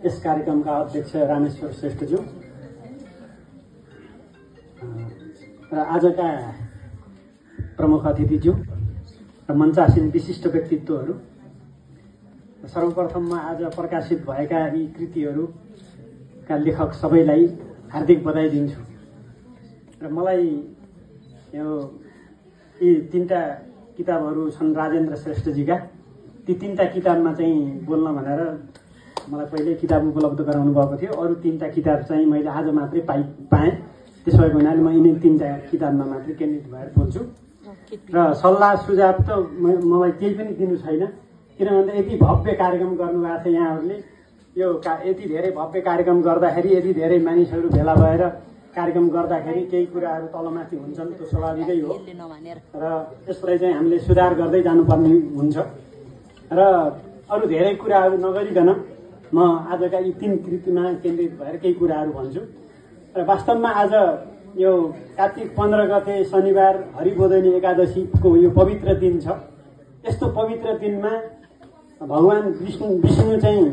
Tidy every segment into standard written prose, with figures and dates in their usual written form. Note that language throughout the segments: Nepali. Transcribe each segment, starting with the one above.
यस कार्यक्रमका अध्यक्ष रामेश्वर श्रेष्ठज्यू र आजका प्रमुख अतिथिज्यू र मञ्चासीन विशिष्ट व्यक्तित्वहरू, सर्वप्रथममा आज प्रकाशित भएका यी कृतिहरूका लेखक सबैलाई हार्दिक बधाई दिन्छु। र मलाई यी तीनटा किताबहरू छन् राजेन्द्र श्रेष्ठजीका। ती तीनटा किताबमा चाहिँ बोल्न भनेर मलाई पहिले किताब उपलब्ध गराउनु भएको थियो। अरू तीनटा किताब चाहिँ मैले आज मात्रै पाएँ। त्यसो भएको हुनाले म यिनै तीनटा किताबमा मात्रै केन्द्रित भएर बोल्छु। र सल्लाह सुझाव त मलाई केही पनि दिनु छैन, किनभने यति भव्य कार्यक्रम गर्नुभएको छ यहाँहरूले। यो यति धेरै भव्य कार्यक्रम गर्दाखेरि, यति धेरै मानिसहरू भेला भएर कार्यक्रम गर्दाखेरि केही कुराहरू तलमाथि हुन्छन्, त्यो स्वाभाविकै हो। र यसलाई चाहिँ हामीले सुधार गर्दै जानुपर्ने हुन्छ। र अरू धेरै कुराहरू नगरिकन म आजका यी तीन कृतिमा केन्द्रित भएर केही कुराहरू भन्छु। र वास्तवमा आज यो कार्तिक 15 गते शनिबार हरिबोधिनी एकादशीको यो पवित्र दिन छ। यस्तो पवित्र दिनमा भगवान विष्णु चाहिँ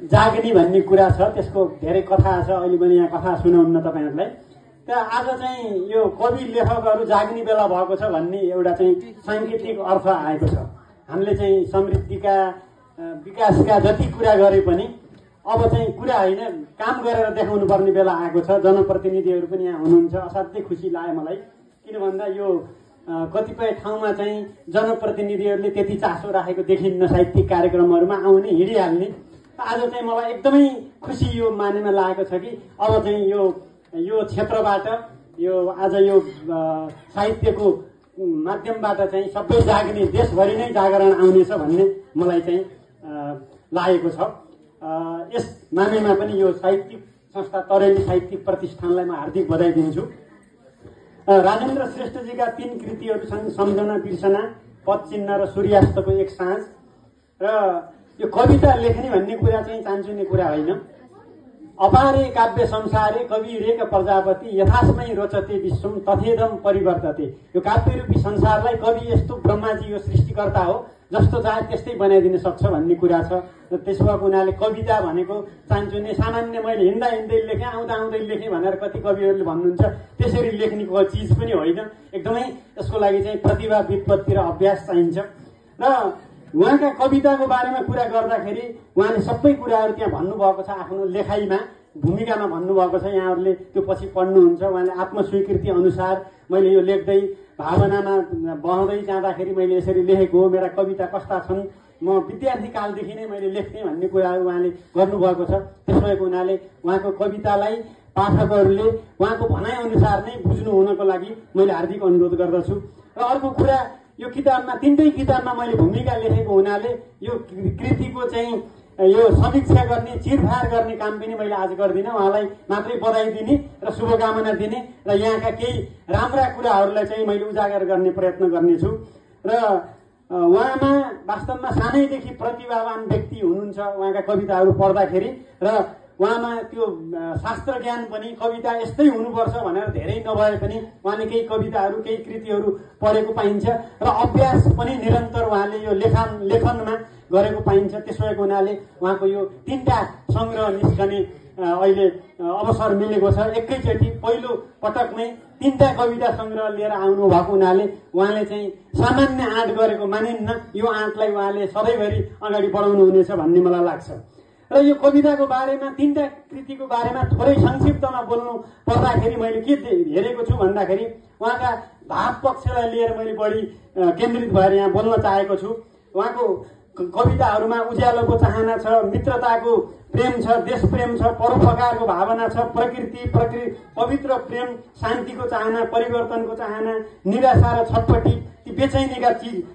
जाग्ने भन्ने कुरा छ। त्यसको धेरै कथा छ, अहिले पनि यहाँ कथा सुनाउन्न तपाईँहरूलाई। त्यहाँ आज चाहिँ यो कवि लेखकहरू जाग्ने बेला भएको छ भन्ने एउटा चाहिँ साङ्केतिक अर्थ आएको छ। हामीले चाहिँ समृद्धिका विकासका जति कुरा गरे पनि अब चाहिँ कुरा होइन, काम गरेर देखाउनु पर्ने बेला आएको छ। जनप्रतिनिधिहरू पनि यहाँ हुनुहुन्छ, असाध्यै खुसी लाग्यो मलाई। किन भन्दा यो कतिपय ठाउँमा चाहिँ जनप्रतिनिधिहरूले त्यति चासो राखेको देखिन्न साहित्यिक कार्यक्रमहरूमा आउने हिँडिहाल्ने। आज चाहिँ मलाई एकदमै खुसी यो मानेमा लागेको छ कि अब चाहिँ यो क्षेत्रबाट यो आज यो साहित्यको माध्यमबाट चाहिँ सबै जाग्ने, देशभरि नै जागरण आउनेछ भन्ने मलाई चाहिँ लागेको छ। यस मानेमा पनि यो साहित्यिक संस्था तरेली साहित्यिक प्रतिष्ठानलाई म हार्दिक बधाई दिन्छु। राजेन्द्र श्रेष्ठजीका तीन कृतिहरू छन् सम्झना, बिर्सना, पदचिन्ह र सूर्यास्तको एक साँझ। र यो कविता लेख्ने भन्ने कुरा चाहिँ चान्चुने कुरा होइन। अपारे काव्य संसारे कविरेक प्रजापति यथास्मै रोचते विश्वम तथेदम परिवर्तते। यो काव्यरूपी संसारलाई कवि यस्तो ब्रह्माजी यो सृष्टिकर्ता हो, जस्तो चाहे त्यस्तै बनाइदिन सक्छ भन्ने कुरा छ। र त्यसो भएको हुनाले कविता भनेको चान्चुने सामान्य मैले हिँड्दा हिँड्दै लेखेँ, आउँदा आउँदै लेखेँ भनेर कति कविहरूले भन्नुहुन्छ, त्यसरी लेख्नेको चिज पनि होइन। एकदमै यसको लागि चाहिँ प्रतिभा, विद्वत्ति र अभ्यास चाहिन्छ। र उहाँका कविताको बारेमा कुरा गर्दाखेरि उहाँले सबै कुराहरू त्यहाँ भन्नुभएको छ, आफ्नो लेखाइमा भूमिकामा भन्नुभएको छ। यहाँहरूले त्यो पछि पढ्नुहुन्छ। उहाँले आत्मस्वीकृति अनुसार मैले यो लेख्दै भावनामा बहँदै जाँदाखेरि मैले यसरी लेखेको हो, मेरा कविता कस्ता छन्, म विद्यार्थी कालदेखि नै मैले लेख्थेँ भन्ने कुराहरू उहाँले गर्नुभएको छ। त्यसो भएको हुनाले उहाँको कवितालाई पाठकहरूले उहाँको भनाइअनुसार नै बुझ्नु हुनको लागि मैले हार्दिक अनुरोध गर्दछु। र अर्को कुरा, यो किताबमा तीनटै किताबमा मैले भूमिका लेखेको हुनाले यो कृतिको चाहिँ यो समीक्षा गर्ने, चिरफार गर्ने काम पनि मैले आज गर्दिनँ। उहाँलाई मात्रै बधाई दिने र शुभकामना दिने र यहाँका केही राम्रा कुराहरूलाई चाहिँ मैले उजागर गर्ने प्रयत्न गर्नेछु। र उहाँमा वास्तवमा सानैदेखि प्रतिभावान व्यक्ति हुनुहुन्छ। उहाँका कविताहरू पढ्दाखेरि र उहाँमा त्यो शास्त्र ज्ञान पनि कविता यस्तै हुनुपर्छ भनेर धेरै नभए पनि उहाँले केही कविताहरू, केही कृतिहरू पढेको पाइन्छ। र अभ्यास पनि निरन्तर उहाँले यो लेखनमा गरेको पाइन्छ। त्यसो भएको हुनाले उहाँको यो तीनटा सङ्ग्रह निस्कने अहिले अवसर मिलेको छ। एकैचोटि पहिलो पटकमै तीनटा कविता सङ्ग्रह लिएर आउनु भएको हुनाले उहाँले चाहिँ सामान्य आँट गरेको मानिन्न। यो आँटलाई उहाँले सधैँभरि अगाडि बढाउनु हुनेछ भन्ने मलाई लाग्छ। र यो कविताको बारेमा, तीनटा कृतिको बारेमा थोरै संक्षिप्तमा बोल्नु पर्दाखेरि मैले के हेरेको छु भन्दाखेरि उहाँका भाव पक्षलाई लिएर मैले बढी केन्द्रित भएर यहाँ बोल्न चाहेको छु। उहाँको कविताहरूमा उज्यालोको चाहना छ, मित्रताको प्रेम छ, देश प्रेम छ, परोपकारको भावना छ, प्रकृति पवित्र प्रेम, शान्तिको चाहना, परिवर्तनको चाहना, निराशा र छटपटी, ती बेचैनीका